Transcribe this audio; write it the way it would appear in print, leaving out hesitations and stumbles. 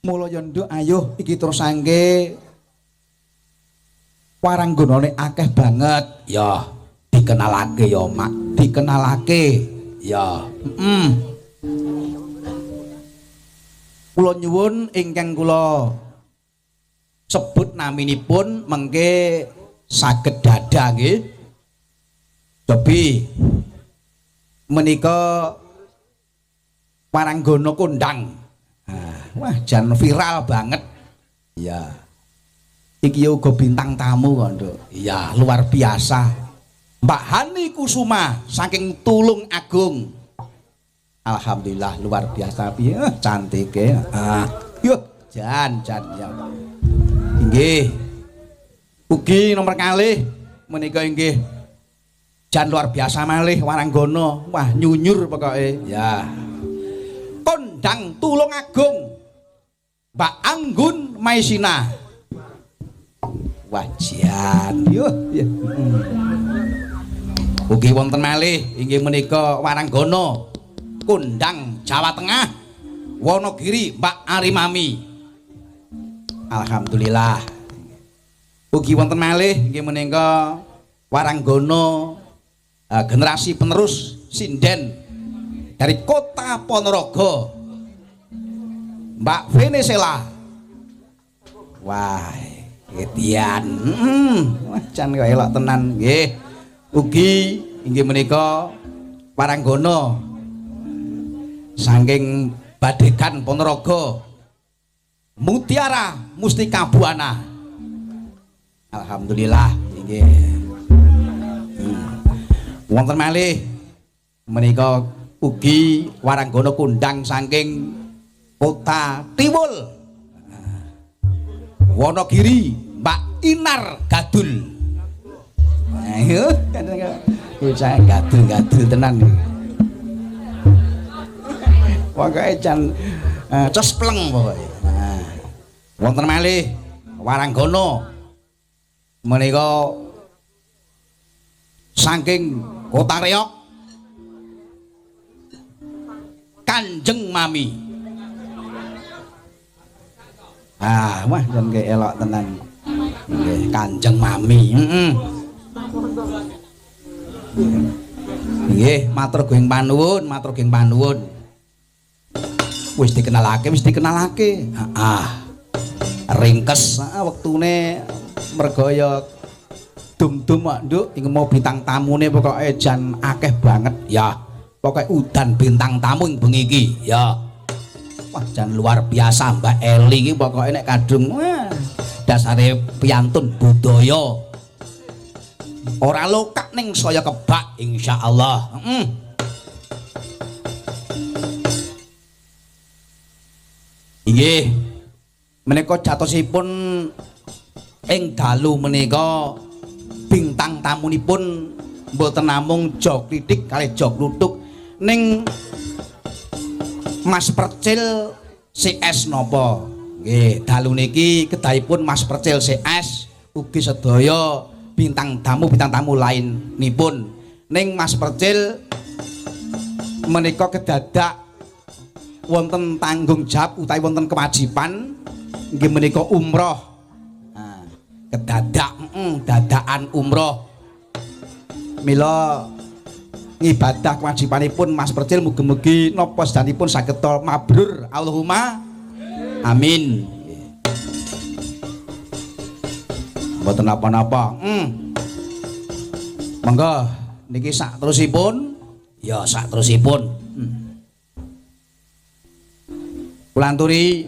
Mula ya nduk ayo iki terusangke waranggonane akeh banget. Ya, dikenalake ya, Mak. Dikenalake. Ya. Heeh. Kula nyuwun ingkang kula sebut naminipun mengke saged dada nggih. Cobi menika waranggana kondang. Ah, wah jan viral banget. Iya. Iki uga bintang tamu kok, Nduk. Iya, luar biasa. Mbak Hani Kusuma saking Tulung Agung. Alhamdulillah luar biasa piye cantik ya. Ah, yo jan jan ya. Inggih. Ugi nomor kalih menika inggih jan luar biasa malih waranggana. Wah, nyunyur pokoke. Ya. Kondang Tulung Agung. Mbak Anggun Maisina. Wah, jan. Yo, ya. Ugi wonten malih inggih menika waranggana kondang Jawa Tengah Wonogiri Mbak Arimami. Alhamdulillah. Ugi wonten malih inggih menika waranggana generasi penerus sinden dari kota Ponorogo Mbak Venezuela. Wah, edian. Wah, jan kok elok tenan nggih. Ugi inggih menika waranggana saking Badegan Ponorogo Mutiara Mustika Buana. Alhamdulillah inggih. Wonten malih menika ugi waranggana kondang saking kota Tiwul Wonogiri Mbak Inar Gadul. Ayo bocah gadul-gadul tenan iki. Pokoke jan cespleng pokoke. Nah, wonten malih waranggana menika saking kota Reok Kanjeng Mami. Ah, wah jan ke elok tenan. Nggih, Kanjeng Mami. Heeh. Nggih, matur geng panuwun, matur geng panuwun. Wis dikenalake, wis dikenalake. Heeh. Ringkes heeh wektune mergo ya dum-dum kok, Nduk, iki mau bintang tamune pokoke jan akeh banget. Ya, pokoke udan bintang tamu ing bengi iki. Ya. Wah, jan luar biasa Mbak Eli iki pokoke nek kadung wah dasare piantun budaya. Ora lokak ning saya kebak insyaallah. Heeh. Inggih. Menika jatosipun ing dalu menika bintang tamunipun mboten namung Jok Klitik kalih Jok Kluthuk ning Mas Percil CS napa? Nggih, dalu niki kedahipun Mas Percil CS ugi sedaya bintang tamu lainipun. Ning Mas Percil menika kedadak wonten tanggung jawab utawi wonten kewajiban inggih menika umroh. Nah, kedadak dadakan umroh. Mila ngibadah kewajibanipun Mas Percil mugi-mugi napa sedanipun saged mabrur. Allahumma amin. Mboten napa-napa. Monggo niki sak terusipun. Ya sak terusipun. Kula anturi